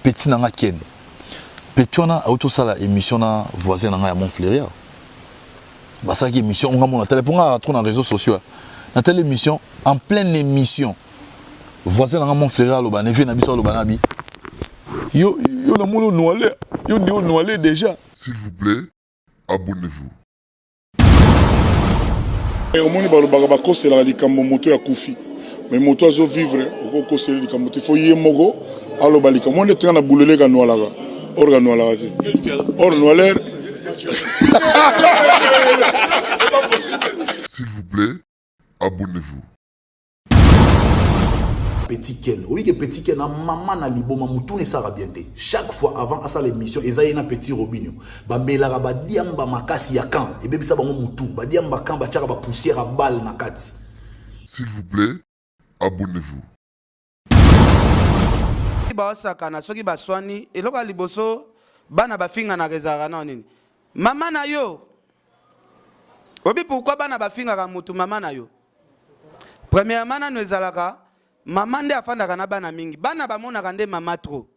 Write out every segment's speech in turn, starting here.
Petit na nga Ken. Petit wana auti osala émission na voisin na nga ya Montfleury. Basalaki émission nga mona tele po nga trop na réseaux sociaux. Na tele émission en pleine émission. Voisin na nga Montfleury aloba na vie na biso aloba na bi. Yo yo na mona noale, yo nde noale déjà. S'il vous plaît, abonnez-vous. Omoni balobaka bakoselaka likambo moto ya kufi mais moto azo vivre okokosela likambo te fo ye moko aloba likambo nde tenga na bulele kanwalaka or kanwalaka te or noiler. S'il vous plaît, abonnez-vous. Petit Ken oyebi ke Petit Ken na mama na liboma mutuna esaka bien te chaque fois avant asala émission eza ye na Petit Robinio bamelaka badiamba makasi ya camp ebebisa bango mutu badiamba camp batiaka ba poussière ya balle na kati. S'il vous plaît, abonnez-vous. Baosakana soki baswani eloko ya liboso bana bafinganaka ezalaka nao nini mama na yo obi pourquoi bana bafingaka mutu mama na yo Premièrement nanu ezalaka maman nde afandaka na bana mingi bana bamonaka nde maman trop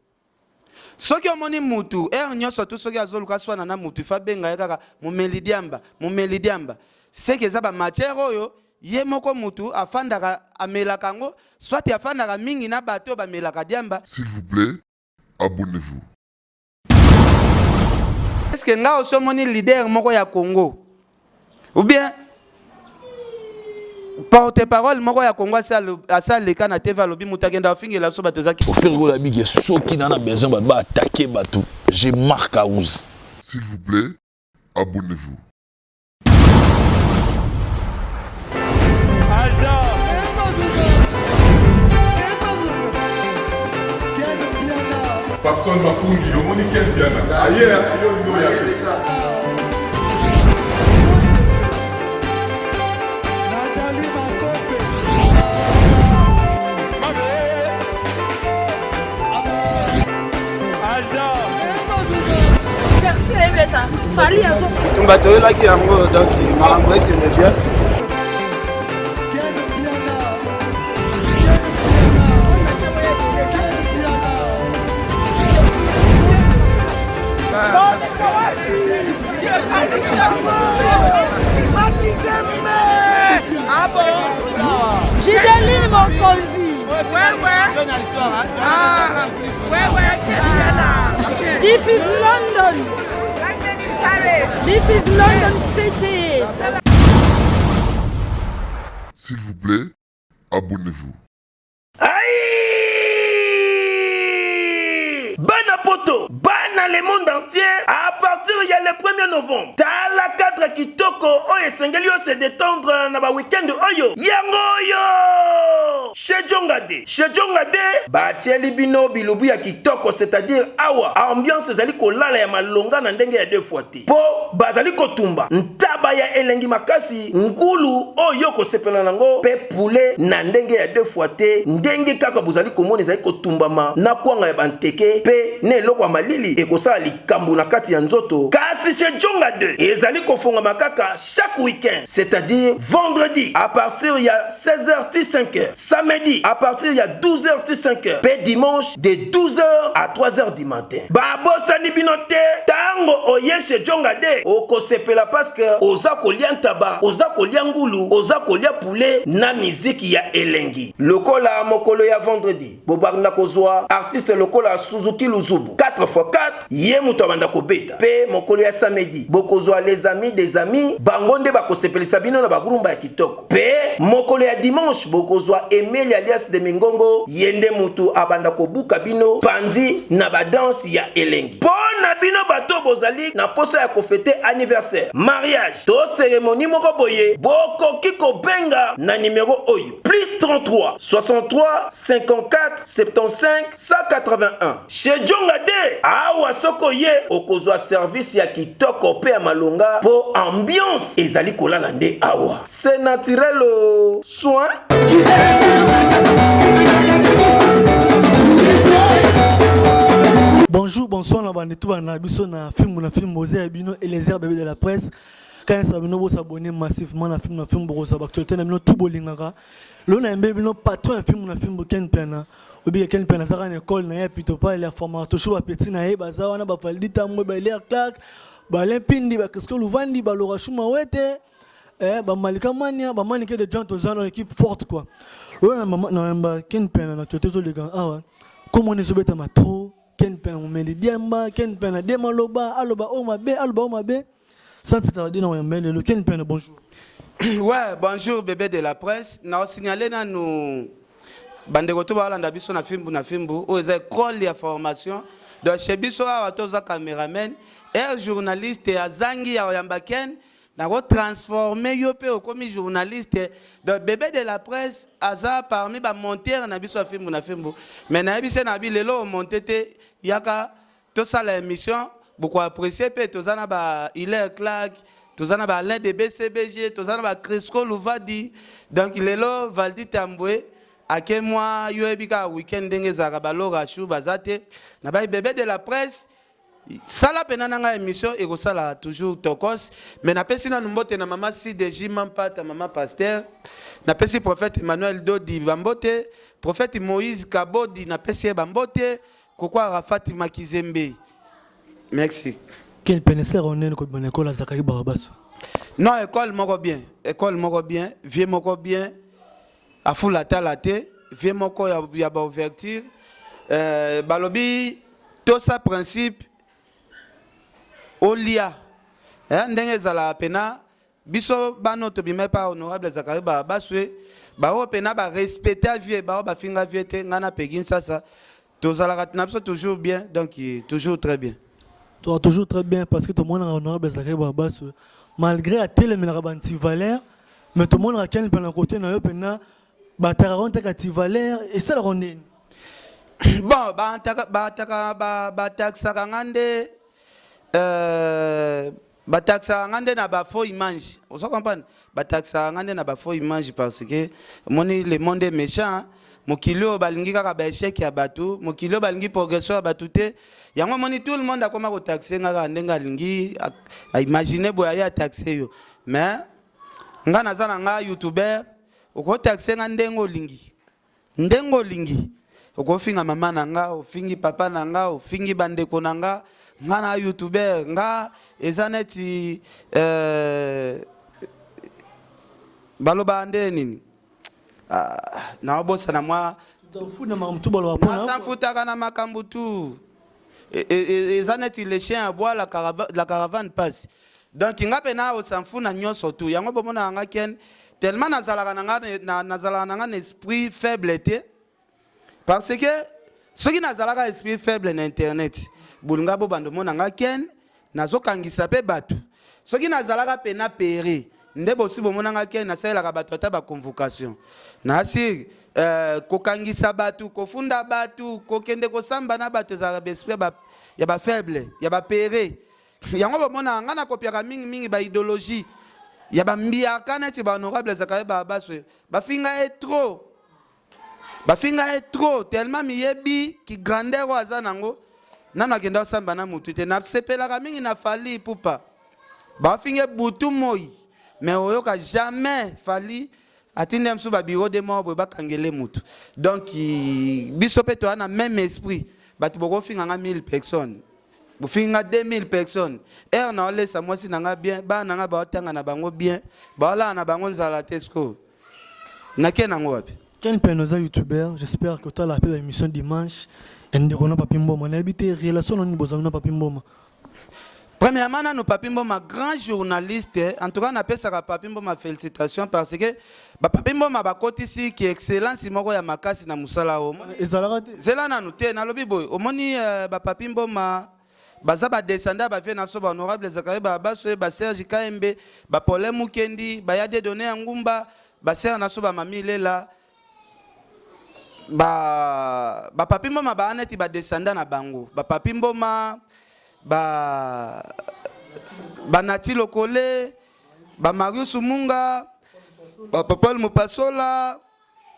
soki omoni mutu heure nyoso tu soki azoluka aswana na mutu il faut abenga ye kaka mumeli diamba mumeli diamba seke eza ba matière oyo ye moko mutu afandaka amelaka yango soit afandaka mingi na bato oyo bamelaka diamba. S'il vous plaît, abonnez-vous. Est-ce que nga osi omoni leader moko ya Congo ou bien porte-parole moko ya Congo asi aleka na TV alobi moto akenda afingela biso bato eza Ferre Gola abiki soki na na besoin bato ba attaquer bato je marque house. S'il vous plaît, abonnez-vous. Papson Makungi, omoni Ken Mpiana, aye yo olingi oya te. Bitumba toyelaki yango donc makambo ekende bien. Gideline Mokonzi. Ouais, ouais. Ah, ouais, ouais, This is London. This is London City. S'il vous plaît, abonnez-vous. Aïe Bana poto, bana le monde entier à partir ya le 1er novembre. Tala cadre kitoko oyo esengeli yo se détendre na ba week-end oyo. Yango oyo! Chez Djongade, chez Djongade batieli bino bilubu ya kitoko c'est-à-dire awa ambiance ezali kolala ya malonga na ndenge ya deux fois te. Po bazali kotumba ntaba ya elengi makasi, ngulu oyo okosepela nango pe poulet na ndenge ya deux fois te, ndenge kaka bozali komona ezali kotumbama na kwanga ya banteke pe na eloko ya malili ekosala likambo na kati ya nzoto. Kasi chez Djonga 2 ezali kofongama kaka chaque week-end, c'est-à-dire vendredi à partir ya 16h ti 5h, samedi à partir ya 12h ti 5h pe dimanche de 12h à 3h du matin. Babosani bino te tango oye chez Djonga de okosepela parce que oza kolia ntaba, oza kolia ngulu, oza kolia poulet na miziki ya elengi. Lokola mokolo ya vendredi bobanda kozwa artiste lokola Suzuki Luzubu 4x4 ye moto abanda kobeta pe mokolo ya samedi bokozwa les amis des amis bango nde bakosepelisa bino na ba rumba ya kitoko. Pe mokolo ya dimanche bokozwa Emelia alias de Mingongo ye nde mutu abanda kobuka bino panzi na ba danse ya elengi. Po na bino bato bozali na posa ya kofete anniversaire, mariage to ceremonie moko boye bokoki kobenga na numero oyo plus 33 63 54 75 181. Chez Djonga de awa soki oye okozwa service ya kitoko pe ya malonga po ambiance ezali kolala nde awa. C'est naturel oh. Soin. Bonjour, bonsoir na bande tout bana biso na film na film Mosé ya bino Eliezer bébé de la presse. Quand ça bino bo s'abonner massivement na film na film bokoza actualité na bino tout bolingaka. Lona yembe bino patron ya film na film Ken Piana. Obika Ken Mpiana azaka na école na ye Pitopale ya formaka toujours ba petit na ye baza wana ba Valdi Tambwe, ba Hilaire Clark, ba Alain Pindi, ba Crisco Luvandi, ba Laura Shuma Wete, eh, ba Malika Mania, ba Manike de John toza na équipe forte quoi. Oyo na mama na ba Ken Mpiana na actualité ezoleka awa. Comment ezobetama trop Ken Mpiana momeli diamba, Ken Mpiana de maloba, aloba oyo mabe, aloba oyo mabe. Sans plus tarder na oyamba lelo Ken Mpiana bonjour. Ouais, bonjour bébé de la presse. Na signaler nanu bandeko to balanda biso na fimbu na fimbu oyo eza école ya formation. Donc chez biso awa toza cameraman, air journaliste azangi ya oyamba Ken nako transformer yo pe okomi journaliste. Donc bébé de la presse aza parmi ba monteurs na biso ya fimbu na fimbu. Mais nayebi se na bi lelo omonte te yaka Tosala emission boko apprecier pe toza na ba Hilaire Clark, toza na ba Alain de BCBG, toza na ba Crisco Luvadi. Donc lelo Valdy Tambwe ake mwa yo yebi kaka week-end ndenge ezalaka ba Laura Chou baza te. Na ba bebe de la presse sala pena na nga emission ekosala toujours tokos mais napesi nanu mbote na mama CDJ Mampata mama pasteur napesi prophète Emmanuel Dodi bambote prophète Moïse Kabodi napesi ye bambote Koko Arafat Makizembe. Merci. Quel pénesseur on est kobima na école ya Zakari Barabaso? Non, école moko bien. École moko bien, vieux moko bien. Afula tala te, vieux moko ya, ya ba ouverture. Euh, balobi tosa principe olia. Eh, ndenge ezalaka pena Biso bana oyo tobima epa honorable Zacharie Bababaswe, ba oyo pena ba respecta vieux, ba oyo bafinga vieux te, ngai na Peggy Nsasa tozalaka na biso toujours bien, donc toujours très bien. Toi toujours très bien parce que tomonaka honorable Zacharie Bababaswe malgré atelemelaka ba anti-valeur mais tomonaka ken mpe na côté na yo pena batakaka ntaka anti-valeur esalaka ndeni. Bon, bataka bataka bataxaka nga nde euh, Ba taxaka nga nde na ba faux image. Ozo comprendre? Ba taxaka nga nde na ba faux image parce que omoni le monde est méchant. Mokili oyo balingi kaka ba échec ya bato, mokili oyo balingi progression ya bato te. Yango omoni tout le monde akoma ko taxer nga kaka ndenge alingi a imaginer boye aye a taxer yo. Mais nga naza na nga youtubeur, oko taxer nga ndenge olingi. Ndenge olingi. Okofinga mama na nga, ofingi papa na nga, ofingi bandeko na nga. Nga na youtubeur, nga eza neti euh, balobaka nde nini? Ah, naobosana mwa nasanfutaka na makambo tu eza neti le chien aboie la, carava, la caravane passe donc nga mpe na osanfu na nyonso tu yango bomonaka nga ken tellement nazalaka na nga nazalaka na nga na esprit faible te parce que soki nazalaka esprit faible na internet bolinga bobanda omona nga ken nazokangisa mpe bato soki nazalaka pena pere nde bosi bomona nga ken nasalelaka bato ata baconvocation nasir euh, kokangisa bato kofunda bato kokende kosamba na bato ezalaka baesprit ya bafaible ya bapere Yango bomonaka nga na kopiaka mingi mingi ba ideologie ya ba mbiaka neti ba honorable Zakaye Babaswe bafinga ye trop bafinga ye trop tellement miyebi ki grandeur oyo aza nango nanu akenda kosamba na mutu te nasepelaka mingi na Fally Ipupa bafinga butu moi mais oyoka jamais Fally atindi ya mosusu ba bureau de mort boye bakangele mutu donc biso mpe toya na même esprit bato bokofinga nga 1000 personnes bofingi nga 2000 personnes heure na olesa mwasi na nga bien bana na nga baotanga na bango bien baolala na bango nzala te sikoyo nake nango wapi Ken Mpiana oza youtubeur, j'espère que otala pe ba émission dimanche ya ndeko na Papi Mboma. Nayebi te relation na nini bozali na Papi Mboma. Premièrement, nanu Papi Mboma, grand journaliste. En tout cas, napesaka Papi Mboma félicitations parce que ba Papi Mboma bakotisi ki excellence moko ya makasi na musala oyo. Ezalaka te. Zela nanu te, nalobi boye. Omoni euh, ba Papi Mboma baza ba descendants ba vieux na biso ba honorable Zacharie Babaswe, ba Serge Kaembe, ba Paulin Mukendi, ba Yade Donné ya Ngumba, ba sœur na biso ba Mami Lela. Ba ba Papi Mboma ba neti ba descendants na bango. Ba Papi Mboma ba ba Nati Lokole, ba Marius Munga, ba Popol Mupasola,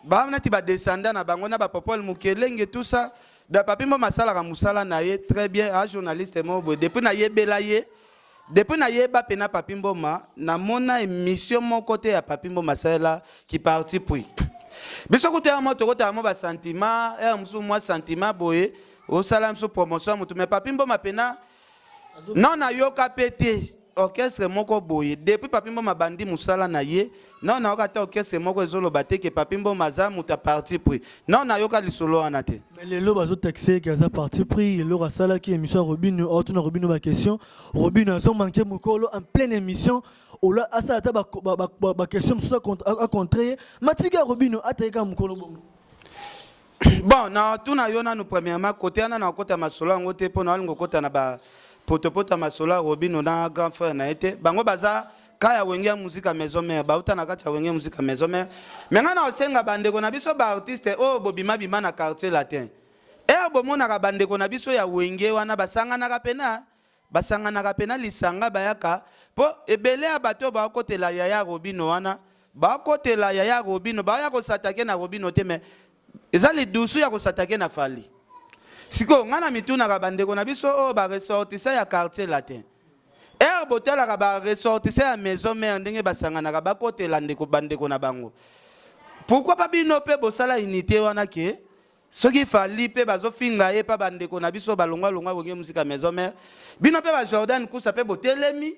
ba neti ba descendants na bango na ba Popol Mukelenge tout ça. Da Papi Mboma asalaka mosala na ye très bien, a journaliste moko boye. Depuis nayebela ye, depuis nayeba pena Papi Mboma, namona émission moko te ya Papi Mboma asalela ki parti pris. Biso kutu ya mo tokotaka mo ba sentiment, ya mosusu mwa sentiment boye, osala mosusu promotion ya motu mais Papi Mboma pena non nayoka pe te orchestre moko boye depuis Papi Mboma abandi mosala na ye non nayoka ata orchestre moko ezoloba te ke Papi Mboma aza moto ya parti pris non nayoka lisolo wana te. Mais lelo bazo taxe ke aza parti pris eloko asalaki émission ya Robino aotuna Robino ba question Robino azo manquer mokolo en pleine émission ola asala ata ba question mosusu a contre ye matika ya Robino atayeka kaka mokolo bongo. Bon, na tuna yo nanu premièrement côté wana na okota masolo yango te mpo na olinga okota na ba potopoto ya masolo ya Robino na grand frère na ye te. Bango baza ka ya Wenge ya Musica Maison Mère, bauta na kati ya Wenge Musica Maison Mère. Mais nga na osenga bandeko na biso ba artiste oyo bobima bima na quartier latin. Heure bomonaka bandeko na biso ya Wenge wana basanganaka pena Basanganaka pena lisanga bayaka po ebele ya bato oyo bakotela yaya Robino wana bakotela yaya Robino baya ko s'attaquer na Robino te mais eza lidusu ya ko s'attaquer na Fally. Sikoyo nga na mitunaka ba ndeko na biso oyo ba ressortissants ya quartier latin heure botalaka ba ressortissants ya maison mère ndenge basanganaka bakotela ndeko ba ndeko na bango pourquoi pas bino pe bosala unité wana ke Soki fally pe bazo finga ye pa ba ndeko na biso ba longwa longwa wenge musica maison mère bino pe ba Jordan kusa pe botelemi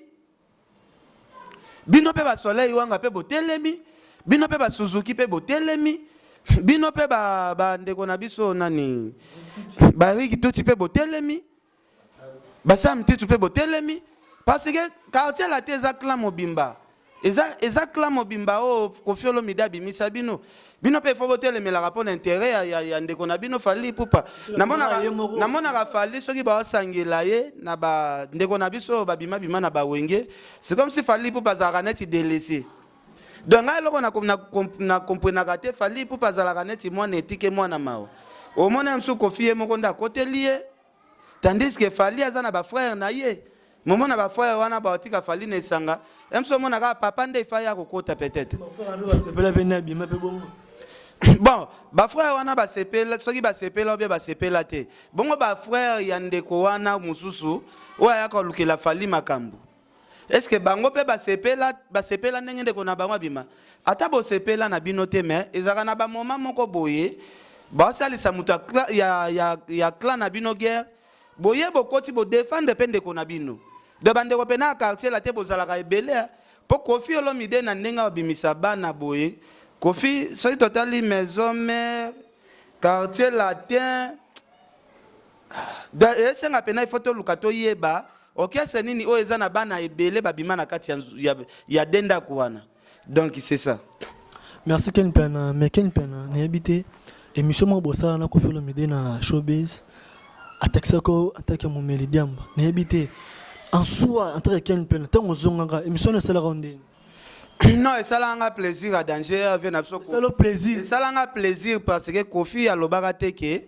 bino pe ba soleil wanga pe botelemi bino pe ba Suzuki pe botelemi bino pe ba ba ndeko na biso nani ba Rick Tuti pe botelemi Ba Sam Titu pe botelemi parce que quartier latin eza clan mobimba. Eza eza clan mobimba oyo Koffi Olomide abimisa bino. Bino pe il faut botelemelaka pona intérêt ya, ya, ya ndeko na bino Fally Ipupa. Namonaka namonaka Fally soki baosangela ye na ba ndeko na biso oyo babima bima na ba Wenge, c'est comme si Fally Ipupa azalaka neti délaissé. Donc ngai eloko na na na comprenaka te Fally Ipupa azalaka neti mwana etike mwana mawa. Omona ye mosusu Koffi ye moko nde akoteli ye. Tandis que Fally aza na ba frères na ye. Momo na ba frères wana ba tika Fally na esanga. Emso omona kaka papa nde ifa ya kokota peut-être. Basepela pe na bima pe bongo. Bon, ba frères wana basepela soki basepela ou bien basepela te. Bongo ba frères ya ndeko wana mususu oyo ayaka kolukela Fally makambo. Est ce que bango pe basepela basepela ndenge ndeko na bango abima? Ata bosepela na bino te mais ezalaka na ba moment moko boye basalisa moto ya, ya, ya, ya clan na bino guerre boye bokoti bo defendre pe ndeko na bino. Donc bandeko pe na quartier la te bozalaka ebele po Koffi Olomide na ndenge abimisa bana boye Koffi soki totali maison mère quartier latin Donc esenga pena il faut toluka toyeba orchestre nini oyo eza na bana ebele babima na kati ya, ya, ya de ndako wana. Donc c'est ça. Merci Ken Mpiana, mais Ken Mpiana nayebi te émission moko bosala na Koffi Olomide na Showbiz atakisaka yo en tant que momeli diamba nayebi te en soi en tant que Ken Mpiana ntango ozongaka émission wana esalaka yo ndenge Non, esalaka nga plaisir à danger avec na biso. Esala plaisir. Esalaka nga plaisir parce que Koffi alobaka te ke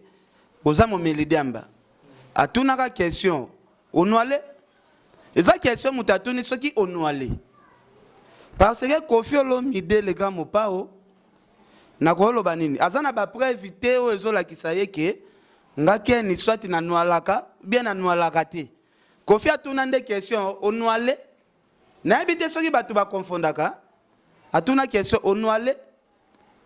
Oza momeli diamba. Atunaka question onuale? Eza question moto atuni soki onuale. Parce que Koffi Olomide le grand Mopao nakoloba nini? Aza na ba preuve te oyo ezolakisa ye ke nga Ken soit na nualaka bien na nualaka te. Koffi atuna nde question onuale? Nayebi te soki bato ba confondaka. Atuna question onuale?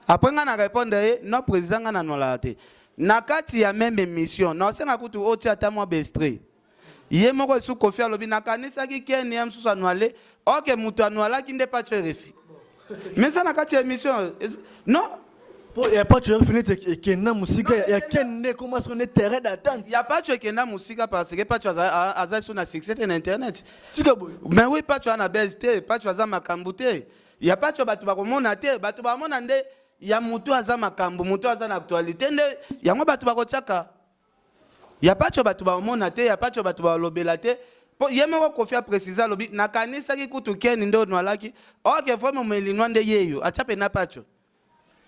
Après nga na repondre ye non president nga na nwalaka te. Na kati ya meme emission na osenga kutu otia ata mwa ba extrait. Ye moko esu Koffi alobi nakanisaki Ken ye mosusu anwale ok mutu anwalaki nde Patsho RFI. Mais eza na kati ya emission non Po ya Patsho RFI neti ekenda mosika ya Ken nde ekoma sikoyo nde terrain d'attente. Ya Patsho ekenda mosika parce que Patsho aza aza lisusu na succès te na internet. Tika boye. Mais oui Patsho aza na buzz te, Patsho aza makambu te. Ya patsho batu bakomona te, batu bamona nde ya mutu aza makambu, mutu aza na actualite nde yango batu bakotiaka. Ya patsho batu bakomona te, ya patsho batu balobela te. Po ye moko Koffi a préciser alobi nakanisaki kutu Ken nde onwalaki, ok vraiment momelinwa nde yeyo atia pe na patsho.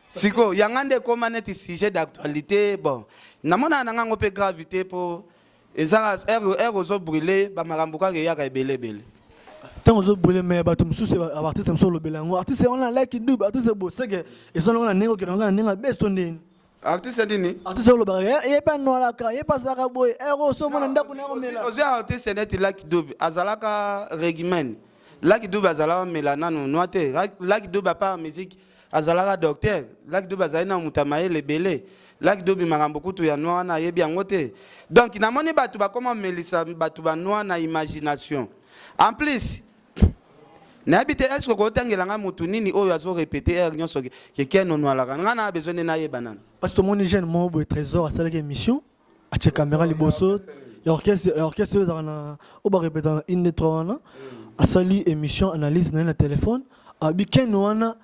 Sikoyo yanga nde ekoma neti sujet d'actualité bon namonaka na nga ngo pe grave te po eza heure heure ozo brûler ba makambo kaka eyaka ebele ebele. Tango ozo brûler mais bato mosusu ba artiste mosusu olobela yango artiste wana like dub artiste bo seke eza longo na ndenge okende na ndenge mabe to ndenge Artiste nini? Artiste olobaka ye pe anwalaka ye pe azalaka boye heure oso omona ndako na komela. Ozwi artiste neti Lucky Dube azalaka reggaeman. Lucky Dube azalaka mela nanu noix te. Lucky Dube à part musique. azalaka docteur. Lucky Dube azali na moto ya mayele ebele. Lucky Dube makambo kutu ya noix wana ayebi yango te. Donc namoni bato bakoma melisa bato ba noix na imagination. En plus nayebi te est-ce que okotangela nga mutu nini oyo azo répéter heure nyonso ke Ken onwalaka nga na besoin nde nayeba nanu. Parce que tomoni jeune moko boye Trésor asalaki émission atie caméra liboso ya orchestre ya orchestre oyo ezalaka na oyo barepetaka na 1 2 3 wana asali émission analyse na ye na téléphone abi Ken wana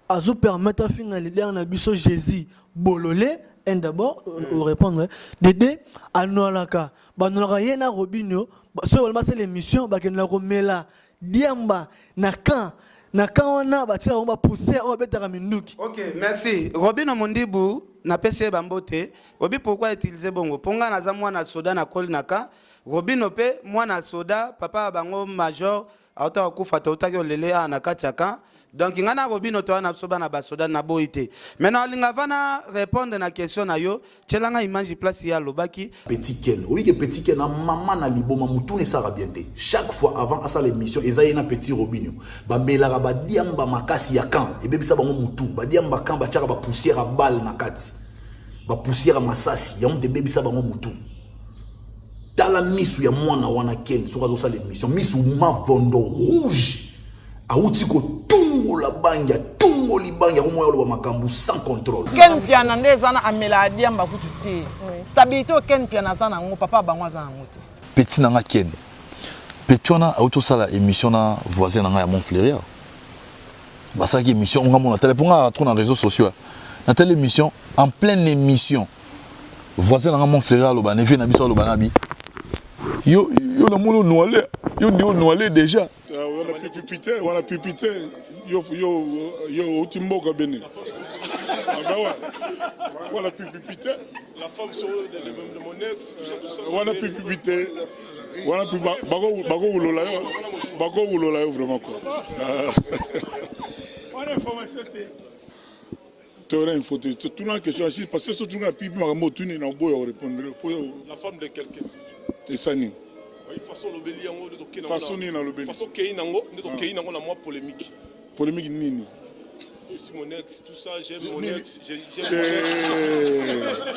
azo permettre afinga leader na biso Jésus bolole un d'abord mm. répondre de deux anwalaka banwalaka ye na Robinho soki balingi basala émission bakendela komela diamba na camp na camp wana batiela bango bapoussière oyo babetaka minduki. Ok, merci. Robino Mundibu, napesi ye bambote. Obi pourquoi utiliser bongo? Mpo nga naza mwana soda na koli na camp. Robino mpe mwana soda, papa ya bango major auta kokufa, toutaki olele awa na kati ya camp. Donc nga na Robino toza na biso bana basoda, naboyi te. Mais nalinga va na répondre na question na yo, tiela nga image place ye alobaki. Petit Ken oyebi ke petit Ken na mama na liboma mutuna esaka bien te chaque fois avant asala émission eza ye na petit Robinho bamelaka ba diamba makasi ya camp ebebisa bango mutu ba diamba camp batiaka ba poussière ya balle na kati ba poussière ya masasi yango moto ebebisa bango mutu tala misu ya mwana wana Ken soki azosala émission misu mavondo rouge awuti kotungola bangi atungoli bangi yango moya oloba makambo sans contrôle. Ken Mpiana nde eza na amelaka diamba kutu te. Stabilité oyo Ken Mpiana aza na yango papa bango aza na yango te. Petit na nga Ken. Petit wana awuti osala émission na voisin na nga ya Montfleury. Basalaki émission nga mona tele po nga trop na réseaux sociaux. Na tele émission en pleine émission. Voisin na nga Montfleury aloba ne vie na biso aloba na bi. Yo yo na mona noale, yo nde noale déjà. Ah, wana pipipi te wana pipi te yo yo yo outi mboka bene ah, bah wana pipipi te la femme sur de, de, de mon ex tout ça tout ça wana pipipi te wana bako bako wulola yo bako wulola yo vraiment quoi wana information te toyona info te tuna question assis parce que soki tuna pipi makambo otuni na oboya korépondre la femme de quelqu'un esa nini façon olobeli yango nde tokei façon nini nalobeli façon okei nango nde tokei nango na mwa polémique polémique nini Je suis mon ex, tout ça, j'aime mon ex, j'aime mon ex.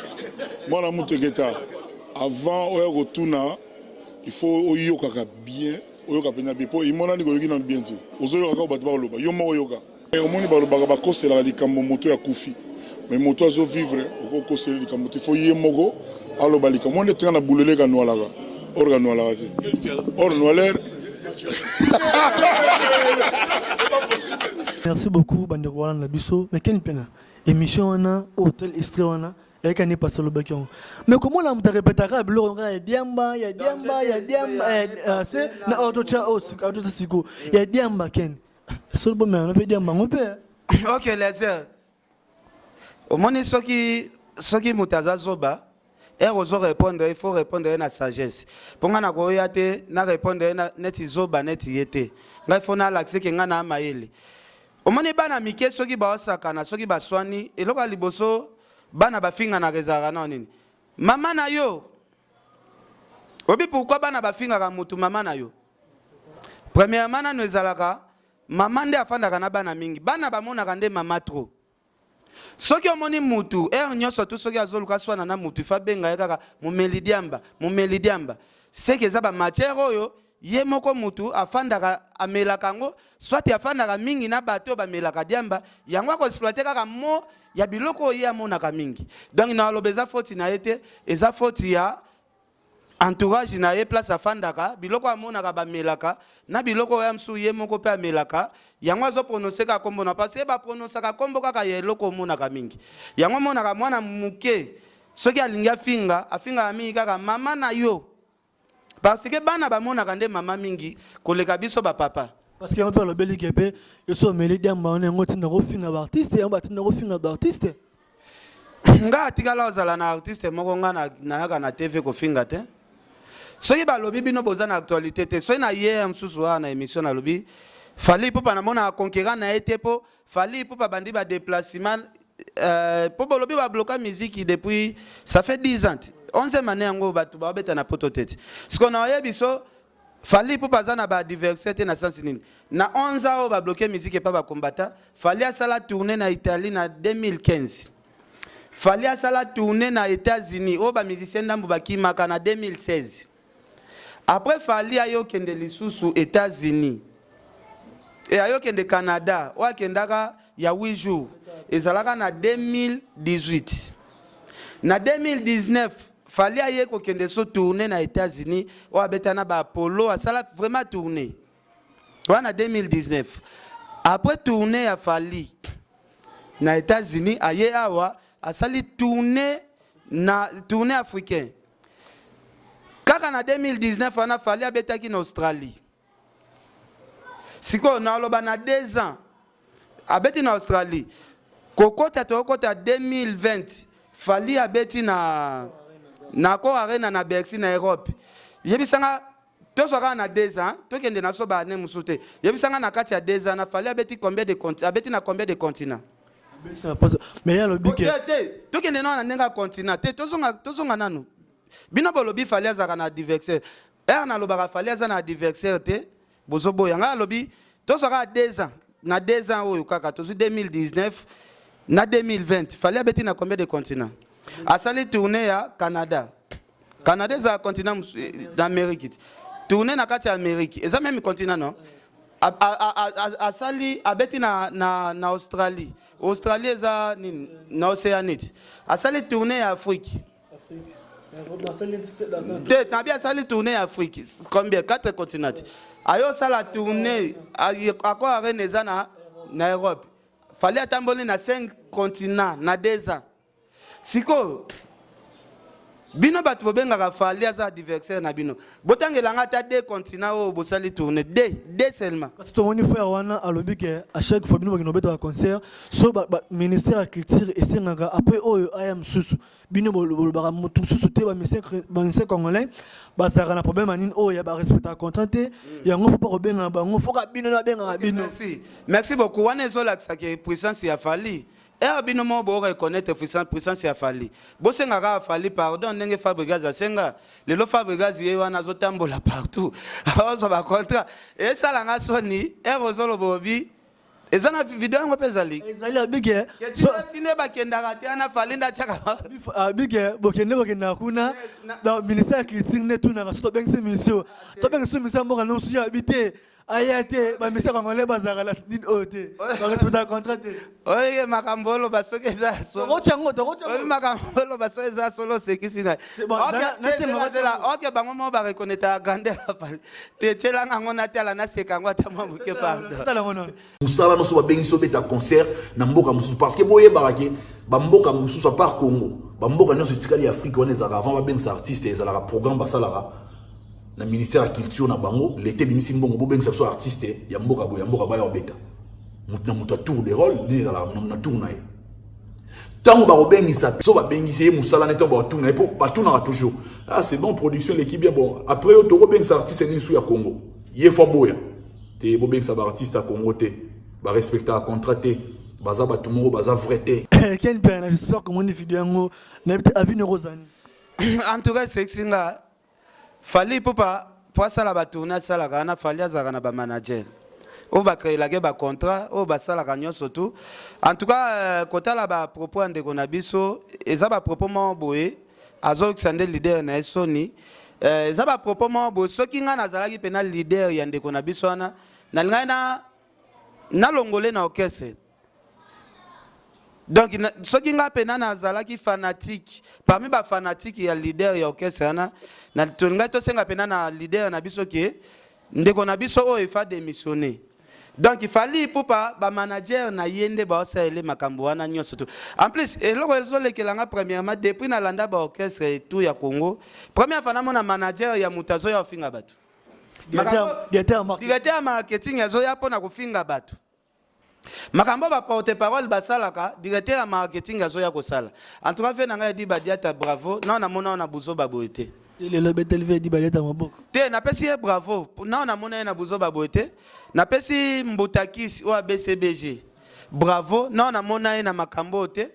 Mwana muteketa avant oya kotuna il faut oyokaka bien oyoka mpenza bien mpo emonani koyoki nano bien te ozoyoka kaka bato bakoloba yo moko oyoka Omoni balobaka bakoselaka likambo moto ya kufi mais moto azo vivre okokosela likambo te faut ye moko aloba likambo nde tenga na bulele kanwalaka or kanwalaka te or noiler. Merci beaucoup bandeko balanda biso mais ken pena émission wana hôtel extrait wana eyaka nde pasi alobaki yango mais komona moto arepetaka biloko kaka ya diamba ya diamba ya diamba se na ototya ototya siko ya diamba ken Solo bomela mpe diamba yango mpe. Ok Eliezer, omoni soki soki moto aza zoba heure ozo répondre il faut répondre ye na sagesse mpo ngai nakoya te na répondre ye neti zoba neti ye te ngai fo nalakise ke ngai na mayele omoni bana mike soki baosakana soki baswani eloko ya liboso bana bafinganaka ezalaka nao nini mama na yo oyebi pourkui bana bafingaka motu mama na yo Premièrement nanu ezalaka maman nde afandaka na bana mingi bana bamonaka nde maman trop soki omoni mutu heure nyoso tu soki azoluka aswana na mutu ifa benga ye kaka momeli diamba momeli diamba seke eza ba matière oyo ye moko mutu afandaka amelaka yango soit afandaka mingi na bato oyo bamelaka diamba yango ako exploiter kaka mot ya biloko oyo ye amonaka mingi donc na aloba eza faute na ye te eza faute ya entourage na ye place afandaka biloko amonaka bamelaka na biloko oyo mosusu ye moko mpe amelaka yango azo prononce kaka kombo na parce que ba prononcaka kombo kaka ya eloko omonaka mingi yango omonaka mwana moke soki alingi afinga afingaka mingi kaka mama na yo parce que bana bamonaka nde mama mingi koleka biso ba papa. Parce que yango mpe alobeli ke mpe yo so omeli diamba wana yango otinda kofinga ba artiste yango batinda kofinga ba artiste. Nga atikala ozala na artiste moko nga nayaka na TV kofinga te. Soki balobi bino boza na actualité te soki na ye mosusu awa na émission nalobi Fally Ipupa namonaka concurrent na ye te po Fally Ipupa bandi ba déplacement euh, po bolobi ba bloka musique depuis ça fait 10 ans 11e année yango bato babeta na poto te sikoyo na oyebi so. Fally Ipupa aza na ba adversaire te na sens nini? Na 11 ans oyo ba bloquer musique epa ba combattants, Fally asala tournee na Italie na 2015. Fally asala tournee na Etats-Unis oyo ba musiciens ndambu bakimaka na 2016. Après Fally aye okende lisusu Etats-Unis et aye okende Canada oyo akendaka ya 8 jours ezalaka na 2018. Na 2019 Fally aye kokende so tournee na Etats-Unis oyo abeta na ba Apollo asala vraiment tournee wana 2019. Après tournee ya Fally na Etats-Unis aye awa asali tournee na tournee africain kaka na 2019 wana Fally abetaki na Australie. Sikoyo naloba na 2 ans abeti na Australie kokota tokota 2020 Fally abeti na na Accor Arena na Bercy na Europe. Yebisanga tozwa kaka na 2 ans tokende na so ba année mosusu te. Yebisanga na kati ya 2 ans na Fally abeti combien de abeti na combien de continents? Mais ye alobi ke te te tokende nano na ndenge ya continent te tozonga tozonga nanu. Bino bolobi Fally azalaka na adversaire. Heure nalobaka Fally aza na adversaire te bozo boya ngai alobi tozwa kaka 2 ans na 2 ans oyo kaka tozwi 2019 na 2020 Fally abeti na combien de continent asali tournée ya Canada Canada ezala continent d'Amérique tournée na kati ya Amérique eza même continent non asali abeti na, na, na Australie Australie eza nini na Océanie asali tournée ya Afrique te nabi asali tournée ya Afrique combien quatre continents ayo osala tournée Accor Arena eza na, na Europe Fally atamboli na 5 continents na 2 ans sikoyo bino bato bobengaka Fally aza adversaire na bino botangelanga ata deux continents oyo bosali tournée deux deux seulement Kasi tomoni frère wana alobi ke à chaque fois bino bakende kobeta concert so ba, ba, ministère ya culture esengaka après oyo aya mosusu bino bolobaka motu mosusu te bamusicien congolais bazalaka na problème ya nini oyo ya barespectaka contrat te yango fo mpa kobengaka bango foka bino nabengaka bino. Merci, merci beaucoup. Wana ezolakisa ke puissance ya Fally. Ere bino moko bo reconnaître puissance ya Fally. Bosenga kaka Fally pardon ndenge Fabregas asenga. Lelo Fabregas ye wana azotambola partout. Azwa ba contrat. Esala nga soni, ere ozoloba obi eza na video yango mpe ezali. Ezali abike. So tinde bakendaka te wana Fally nde atiaka. Abike bokende bokendaka kuna na ministère ya culture nde tunaka so tobengisi mission. Tobengisi mission mboka no mosusu ya bi te. Aya te bamisa congolais bazalaka na nini oyo te barespectaka contrat te. Oye makambo oloba soki eza solotokotiango tokotiango makambo oloba soki eza solo osekisi na oke bango moko bareconnaitre grandeur afali te tielanga yango natala naseka yango ata mwa moke pardon. Mosala nyonso babengisi obeta concert na mboka mosusu parce que boyebaka ke bamboka mosusu à part Congo bamboka nyonso etikali Afrique wana ezalaka avant babengisa artiste ezalaka programme basalaka na ministère ya culture na bango lete ebimisi mbongo bobengisa biso artiste ya mboka boye ya mboka baya obeta moto na moto ya tour de rôle nini ezalaka na tour na ye ntango bakobengisa so babengisi ye mosala ne ntango bakotuna ye mpo batunaka toujours ah c'est bon production eleki bien bon après yo tokobengisa artiste nini su ya Congo ye fo aboya te bobengisa baartiste ya Congo te barespectaka contrat te baza bato moko baza vrai te. Ken Piana, j'espère que mon vidéo yango nayebi te avis nerozani. En tout cas esekisi nga Fally Ipupa po asala ba tournee asalaka wana Fally azalaka na ba manager oyo ba creelaka ye ba contrat oyo basalaka nyonso tout en tout cas euh, kotala ba propos ya ndeko na biso eza ba propos moko boye azoyokisa nde leader na ye soni euh, eza ba propos moko boye soki ngai nazalaki mpena leader ya ndeko na biso wana nalingaki na nalongole na orchestre. Donc soki nga pena nazalaki fanatique parmi ba fanatique ya leader ya orchestre wana na tolingaki tosenga pena na leader na biso ke ndeko na biso oyo il faut démissionner. Donc Fally Ipupa ba manager na ye nde baosalele makambo wana nyonso tout. En plus eloko ezolekela nga premièrement depuis nalanda ba orchestre et tout ya Congo première fois namona manager ya moto azoya kofinga bato. Directeur ya marketing azoya mpo na kofinga bato. Makambo ba porte parole basalaka, directeur ya marketing azoya kosala. En tout cas vie na ngai Eddy Badiata bravo, nao namona yo na buzoba boye te. Lelo ebeteli vie Eddy Badiata maboko. Te napesi ye bravo, nao namona ye na buzoba boye te. Napesi Mbuta Kisi oyo ya BCBG bravo, nao namona ye na makambo oyo te.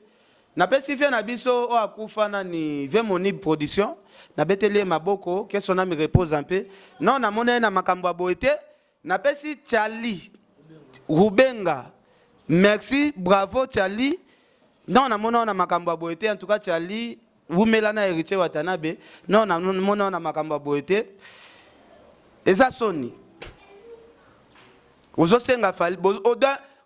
Napesi vie na biso oyo akufa nani vie Monib production. Nabeteli ye maboko, que son ame repose en paix. Non, namona ye na makambo ya boye te. Napesi Charlie Rubenga merci, bravo Charlie. Non, namona yo na makambo ya boye te. En tout cas Charlie wumela na Heritier Watanabe. Non, namona yo na makambo ya boye te. Eza soni. Ozosenga Fally,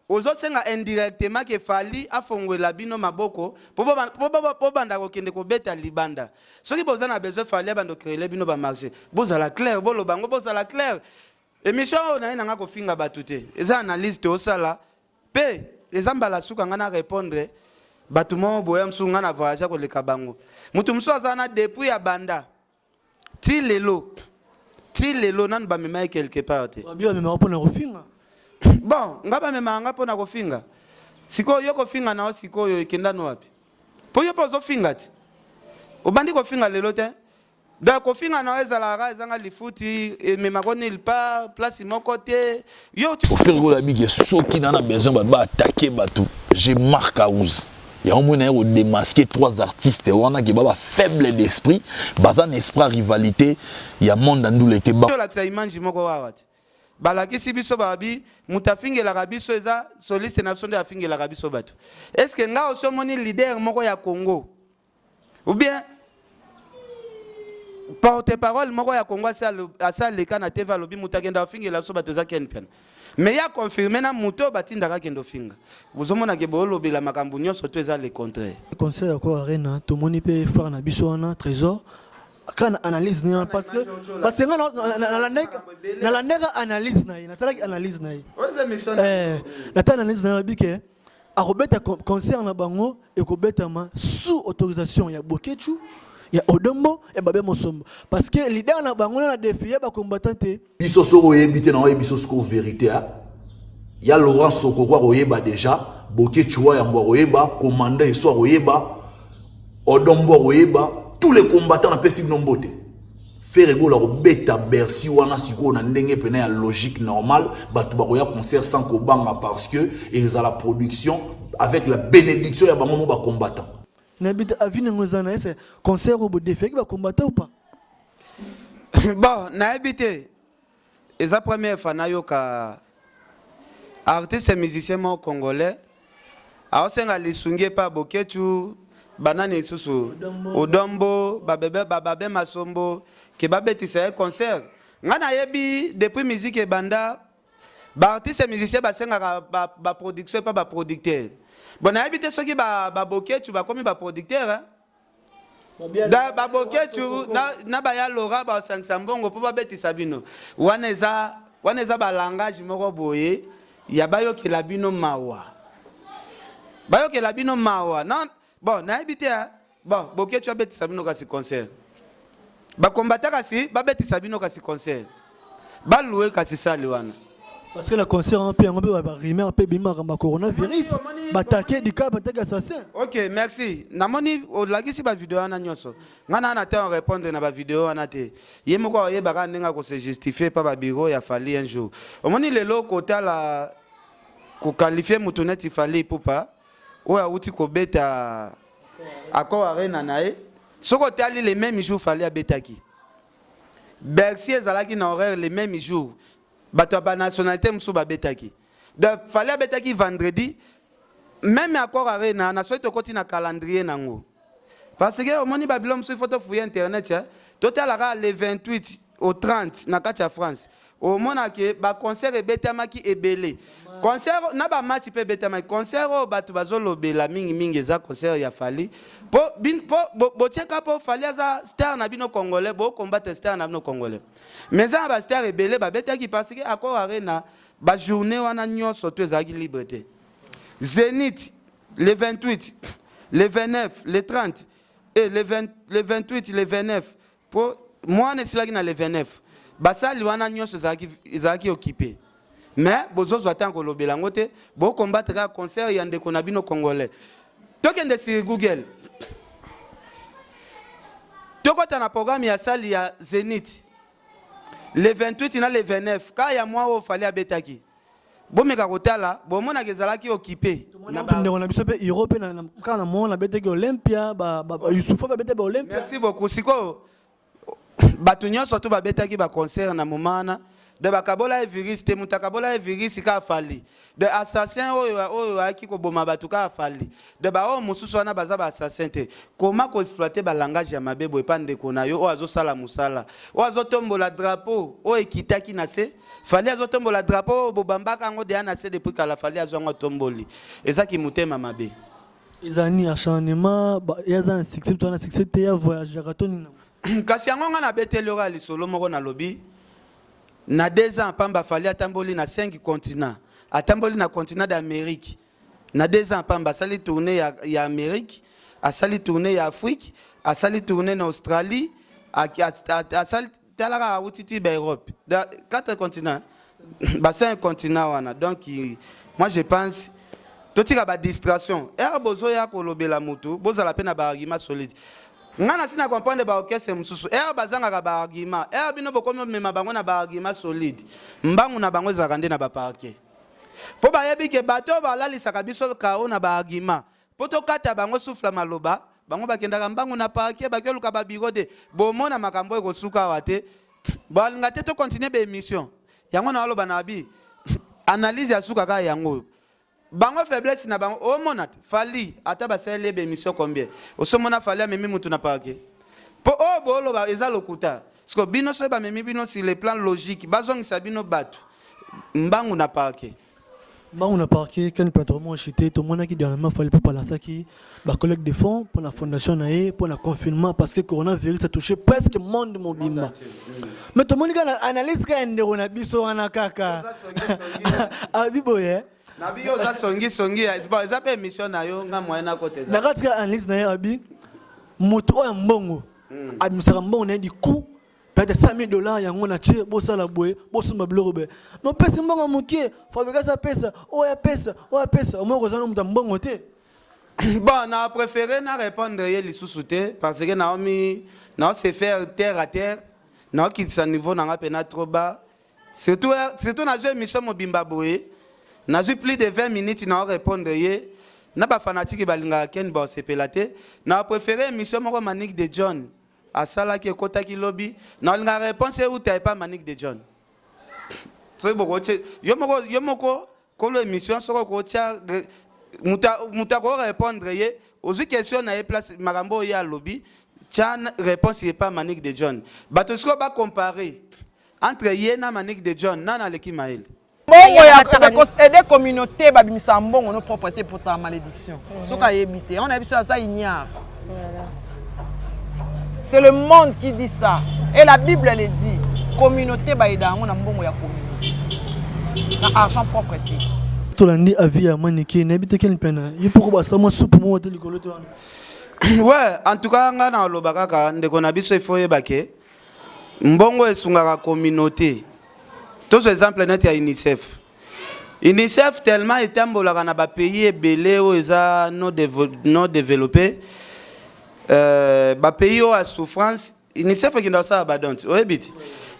ozosenga indirectement que Fally afongwela bino maboko po bobanda kokende kobeta libanda. Soki boza na besoin Fally abanda ko creer bino ba marché, bozala clair, boloba yango, bozala clair. Émission oyo naye nanga kofinga bato te, eza analyse toosala pe eza mbala suka nga na répondre bato moko boya mosusu nga na voyage koleka bango. Moto mosusu aza na depuis ya banda ti lelo, ti lelo nanu bamema ye quelque part te. Babi bamemaka mpona kofinga. Bon, nga bamemaka nga mpona kofinga. Sikoyo yo kofinga na yo sikoyo ekenda no wapi? Mpo yo mpe ozofinga ti, obandi kofinga lelo te. Donc kofinga na yo ezalaka ezanga lifuti, ememako nulle part, place moko te. Yo Ferre Gola biki soki na na besoin bato baattaquer bato, j'ai Marc House. Yango moi naye kodémasquer trois artistes wana ke ba bafaible d'esprit, baza na esprit ya rivalité ya monde ya ndula ete ba Olakisa image moko awa te, balakisi biso, babi moto afingelaka biso eza soliste na biso nde afingelaka biso bato. Est ce que nga osi omoni leader moko ya Congo ou bien porte parole moko ya Congo asi aleka na TV alobi moto akenda afingela biso bato eza Ken Mpiana? Mais ya confirme na moto oyo batindaka akende ofinga. Bozomona ke boolobela makambo nyonso to eza le contraire. Concert ya Accor Arena, tomoni mpe frère na biso wana Trésor kaka na analyse na ye, parce que nga nalandaka analyse na ye, natalaki analyse na ye, natala analyse na ye, alobi ke akobeta concert na bango ekobetama sous autorisation ya Bokechu, ya Odombo, ya Babe Mosombo, parce que leader na bango na défier bacombattant te. Biso soki oyebi te na oyebi biso sikoyo vérité a ya Laurent Sokoko akoyeba déjà, Bokechu wa yambo akoyeba, commandant Eso akoyeba, Odombo akoyeba, tous les combattants napesi bino mbote. Ferre Gola kobeta Bercy wana sikoyo na ndenge pena ya logique normale, bato bakoya concert sans kobanga parce que ezala production avec la bénédiction ya bango mo bacombattant. Nayebi te avis nango eza na ese concert oyo bodéfiaki bacombattant ou pas? Bon, nayebi te, eza première fois nayoka artiste musicien moko congolais aosenga lisungi epa Boketu, banani lisusu, Odombo, babebe, bababe Masombo, ke babetisa ye concert. Ngai nayebi depuis musique ebanda, baartiste musicien basengaka baproduction epa baproducteur. Bon, nayebi te soki baboketu bakomi baproducteur, hein? Da baboketu na baya Lora basangisa mbongo mpo babetisa bino wana, eza balangage moko boye ya bayokela bino mawa, bayokela bino mawa. Non, bon, nayebi te. Bon, Boketu abetisa bino kasi concert, bakombata kasi babetisa bino kasi concert, balouer kasi salle wana. Parce que la concert wana mpe yango mpe barumeur mpe ebimaka ba coronavirus, batake dika, batake assassin. Ok, merci. Namoni olakisi bavideo wana nyonso. Ngai naa na te répondre na bavideo wana te. Ye moko ayebaka ndenge akose justifier pa babureau ya Fally un jour. Omoni lelo kotala koqualifier motu neti Fally Ipupa oyo awuti kobeta Accor Arena na ye, soki otali le même jour Fally abetaki Bercy, ezalaki na horaire le même jour bato ya banationalité mosusu babetaki. Donc Fally abetaki vendredi même Accor Arena na soki tokoti na calendrier nango, parce que omoni babilo mosusu, il faut tofouiller internet, eh? Totalaka le 28 au 30 na kati ya France, omona ke baconcert ebetamaki ebele, concert na bamatch mpe ebetamaki. Concert oyo bato bazolobela mingimingi eza concert ya Fally, po botieka mpo Fally aza star na bino congolais, bocombattre star na bino congolais, mais eza na bastar ebele babetaki, parce que Accor Arena bajournée wana nyonso to ezalaki libre te. Zénith le 28, le 29, le 30 et le, 20, le 28, le 29, po mwana esilaki na le 29, basali wana nyonso ezalaki occupé. Mais bozozwa ntango kolobela yango te, bocombattre kaka concert ya ndeko na bino congolais. Tokende sur Google, tokɔta na programme ya salle ya Zénith le 28 na le 29 kaka ya mwa oyo Fally abetaki. Bomeka kotala, bomonaka ezalaki occupé. Ndeko na biso mpe Euro mpe kaka na mona abetaki Olympia, Yusufa babetaki baOlympia. Merci beaucoup. Sikoyo Bato nyonso tu babetaki ba concert na moment wana de bakabola ye virus te, moto akabola ye virus kaka Fally. De assassin oyo oyo ayaki koboma bato kaka Fally. De ba oyo mosusu wana baza ba assassin te. Comment ko exploiter ba langage ya mabe boye pa ndeko na yo oyo azosala mosala, oyo azotombola drapeau oyo ekitaki na se? Fally azotombola drapeau oyo bobambaka yango deja na se depuis kala, Fally azwa yango atomboli. Eza kimotema mabe. Eza ni acharnement, ye aza na succès to na succès te, ya voyageaka to nini? Kasi yango nga nabeteli yo kaka lisolo moko nalobi na 2 ans pamba Fally atamboli na 5 continents, atamboli na continent d'Amerique na 2 ans pamba, asali tournee ya, ya Amerique, asali tournee ya Afrique, asali tournee na Australie, asali tala kaka awuti ti ba Europe, 4 continents ba 5 continents wana. Donc moi je pense totika ba distraction ere bozoya kolobela mutu, bozala pe na ba argument solide. Nga nasi na comprendre ba orchestre mosusu ere bazangaka ba argument, ere bino bokomi omema bango na ba argument solide, mbangu na bango ezalaka nde na ba parquet, po bayebi ke bato oyo balalisaka biso kao na ba argument po tokata bango souffle ya maloba, bango bakendaka mbangu na parquet, bake oluka ba bureau de bomona makambo oyo ekosuka awa te. Balinga te to continuer ba emission yango na oloba na bi analyse ya suka kaka yango oyo bango faiblesse na bango omona te. Fally ata basaleli ye ba emission combien osomona Fally amemi mutu na parquet po oyo booloba eza lokuta. Siko bino soki bamemi bino sur le plan logique bazongisa bino batu mbangu na parquet. Mbangu na parquet, Ken Patron chité, tomonaki dernièrement Fally Ipupa alasaki ba collecte de fonds pour la fondation na ye pour la confinement parce que coronavirus a touché presque monde mobimba. Mais tomoni kaka na analyse kaka ya ndeko na biso wana kaka abi boye na biyo oza songi songi ya bon eza pe émission na yo nga moyen na kote na kati ya analyse na ye abi moto oyo ya mbongo abimisaka mbongo na ye du coup peut-être 100 000 dollars yango na tie bosala boye bosomba biloko boye mais opesi mbongo moke Fabregas apesa oyo apesa oyo apesa omoi kozala na moto ya mbongo te. Bon, na préféré na répondre ye lisusu te parce que naomi nao se faire terre à terre, naokitisa niveau na nga mpena trop bas, surtout surtout nazwi émission mobimba boye, nazwi plus de 20 minutes nao répondre ye na bafanatiki balingaka Ken baosepela te. Na préféré émission moko Manick de John asalaki ekotaki lobi, naolinga réponse euta epa Manick de John. Soki bokotie yo moko yo moko kolo émission, soki okotia moto ako répondre ye, ozwi question na ye place makambo oyo ye alobi, tia réponse epa Manick de John. Bato sikoyo bacompare entre ye na Manick de John, nani aleki mayele? Mbongo ya aider communauté, babimisaka mbongo no propre te pour ta malédiction. Soki ayebi te, on ayebi so aza ignare. C'est le monde qui dit ça et la Bible le dit. Communauté baida yango na mbongo ya communauté, na argent propre te. Tolandi avis ya Manike, nayebi te Ken Mpiana ye poko basala mwa supu moko te likolo te wana. Ouais, en tout cas nga na oloba kaka ndeko na biso, il faut oyeba ke mbongo esungaka communauté. Tozwa exemple neti ya UNICEF. UNICEF tellement etambolaka na ba pays ebele oyo eza non développé, ba pays oyo ya souffrance, UNICEF ekenda kosala ba don, oyebi ti.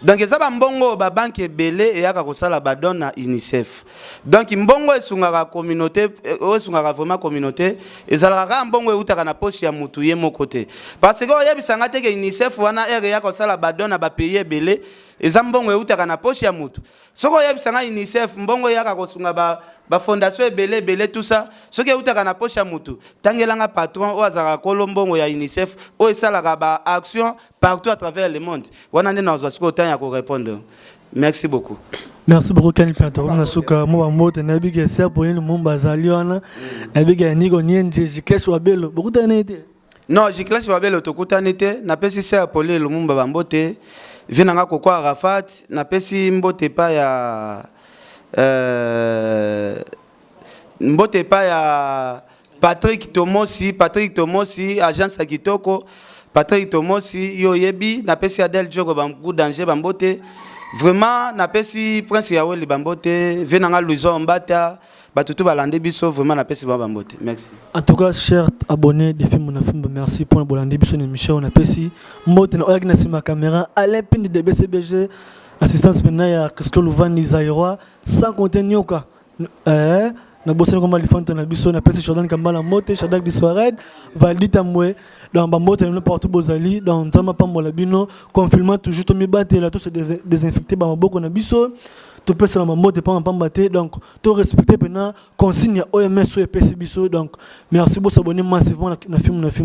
Donc eza ba mbongo oyo ba banque ebele eyaka kosala ba don na UNICEF. Donc mbongo esungaka communauté, oyo esungaka vraiment communauté, ezalaka kaka mbongo eutaka na poche ya mutu ye moko te. Parce que oyebisa nga te ke UNICEF wana ere eyaka kosala ba don na ba pays ebele, eza mbongo eutaka na poche ya mutu. Soki oyebisa nga UNICEF mbongo eyaka kosunga ba ba fondation ebele ebele tout ça, soki eutaka na poche ya mutu, tangela nga patron oyo azalaka kolo mbongo ya UNICEF oyo esalaka ba action partout à travers le monde. Wana nde nazwa sikoyo temps ya ko répondre. Merci beaucoup. Merci beaucoup Ken Mpiana, tokomi na suka mwa bambote. Nayebi ke Sœur Pauline Lumumba azali wana, nayebi ke Nico Nienje, Jikesh Wabelo bokutani na ye te? Non, Jikesh Wabelo tokutani te. Napesi Sœur Pauline Lumumba bambote, vie na nga Koko Arafat, napesi mbote pa ya mbote pa ya Patrick Tomosi, Patrick Tomosi, agence ya kitoko. Patrick Tomosi, yo yebi, napesi Adèle Djogo ba danger bambote. Vraiment, napesi Prince Yaweli bambote, vie na nga Louison Mbata, batutu balandi biso, vraiment napesi ba bambote. Merci. En tout cas, chers abonnés de Fimbu na Fimbu, merci pour bolandi biso na émission. Napesi mbote na oyaki na sima caméra Alain Pindi de BCBG, assistance pena ya Christo Luvandi Zaïrois, sans compter Nyoka. Nabosani koma lifante na biso, napesi Jordan Kambala mbote, Shadak Diswared, Valdi Tambwe. Donc bambote na bino partout bozali. Donc Nzambe apambola bino. Confinement toujours, tomibatela, to se désinfecter bamaboko na biso, topesana bambote pamba pamba te. Donc to respecter mpena consigne ya OMS oyo epesi biso. Donc merci, bosabonner massivement na film na film.